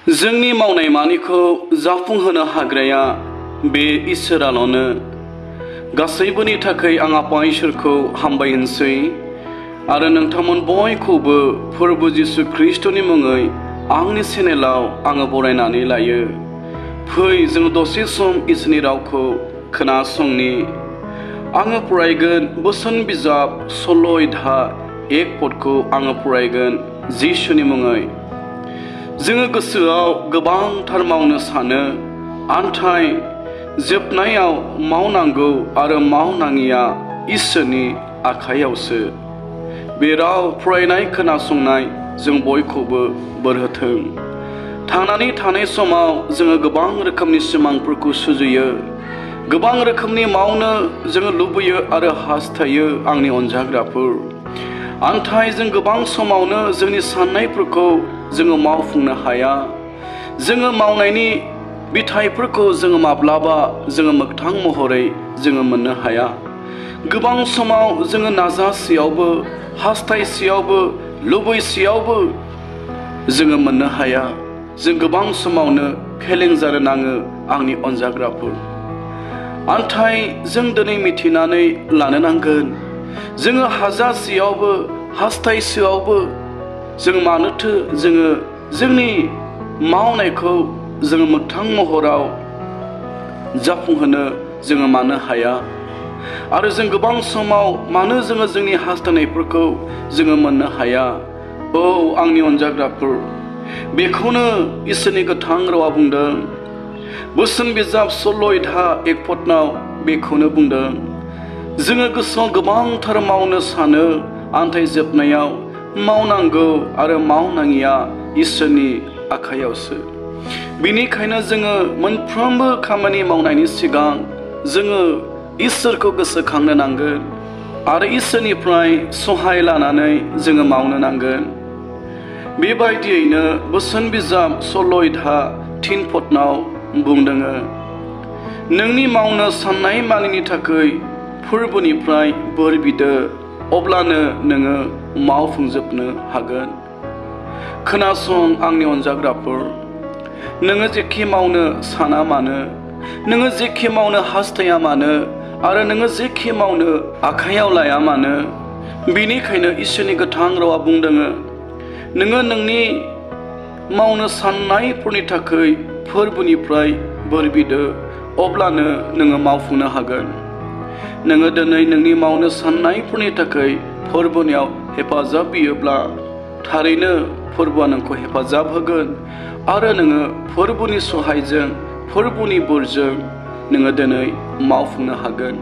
जोंनि मावनाय मानिखौ जाफुंहोनो हाग्राया बे इसोराल'नो। गासैबोनि थाखाय आं आफा इसोरखौ हामबाय होनसै आरो नोंथांमोन बयखौबो फोरबो जिसु ख्रिस्टनि मुङै आंनि चेनेलाव आङो बरायनानै लायो। फै जों दसे सम इसोरनि रावखौ खोनासंनि। आङो फरायगोन बोसोन बिजाब सल' इधा 1 पदखौ आङो फरायगोन जिसुनि मुङै। जोङो गोसोआव गोबांथार मावनो सानो, नाथाय जोबनायाव मावनांगौ आरो मावनाङिया इसोरनि आखायावसो। बे राव फरायनाय खोनासंनाय जों बयखौबो बोर होथों। थांनानै थानाय समाव जोङो गोबां रोखोमनि सिमांफोरखौ सुजुयो, गोबां रोखोमनि मावनो जोङो लुबैयो आरो हास्थायो आंनि अनजाग्राफोर। नाथाय जों गोबां समावनो जोंनि साननायफोरखौ जोङो मावफुंनो हाया। जोङो मावनायनि बिथाइफोरखौ जोङो माब्लाबा जोङो मोगथां महरै जोङो मोननो हाया। गोबां समाव जोङो नाजासेयावबो, हास्थायसेयावबो, लुबैसेयावबो जोङो मोननो हाया। जों गोबां समावनो फेलें जानो नाङो आंनि अनजाग्राफोर। नाथाय जों दिनै मिथिनानै लानो नांगोन, जोङो हाजासेयावबो हास्थायसेयावबो जों मानोथो जोङो जोंनि मावनायखौ जोङो मोगथां महराव जाफुंहोनो जोङो मानो हाया। आरो जों गोबां समाव मानो जोङो जोंनि हास्थायनायफोरखौ जोङो मोननो हाया। औ आंनि अनजाग्राफोर, बेखौनो इसोरनि गोथां रावा बुंदों। बोसोन बिजाब सल' इधा 1 पदनाव बेखौनो बुंदों। जोङो गोसोआव गोबांथार मावनो सानो, नाथाय जोबनायाव मावनांगौ आरो मावनाङिया इसोरनि आखायावसो। बेनिखायनो जोङो मोनफ्रोमबो खामानि मावनायनि सिगां जोङो इसोरखौ गोसोखांनो नांगोन आरो इसोरनिफ्राय सहाय लानानै जोङो मावनो नांगोन। बेबायदियैनो बोसोन बिजाब सल' इधा 3 पदनाव बुंदों, नोंनि मावनो साननाय मानिनि थाखाय फोरबोनिफ्राय बोर बिदो, अब्लानो नोङो मावफुंजोबनो हागोन। खोनासं आंनि अनजाग्राफोर, नोङो जेखि मावनो साना मानो, नोङो जेखि मावनो हास्थाया मानो आरो नोङो जेखि मावनो आखायाव लाया मानो, बेनिखायनो इसोरनि गोथां रावा बुंदों, नोङो नोंनि मावनो साननायफोरनि थाखाय फोरबोनिफ्राय बोर बिदो, अब्लानो नोङो मावफुंनो हागोन। नोङो दिनै नोंनि मावनो साननायफोरनि थाखाय फोरबोनियाव हेफाजाब बियोब्ला थारैनो फोरबोआ नोंखौ हेफाजाब होगोन आरो नोङो फोरबोनि सहायजों, फोरबोनि बोरजों नोङो दिनै मावफुंनो हागोन।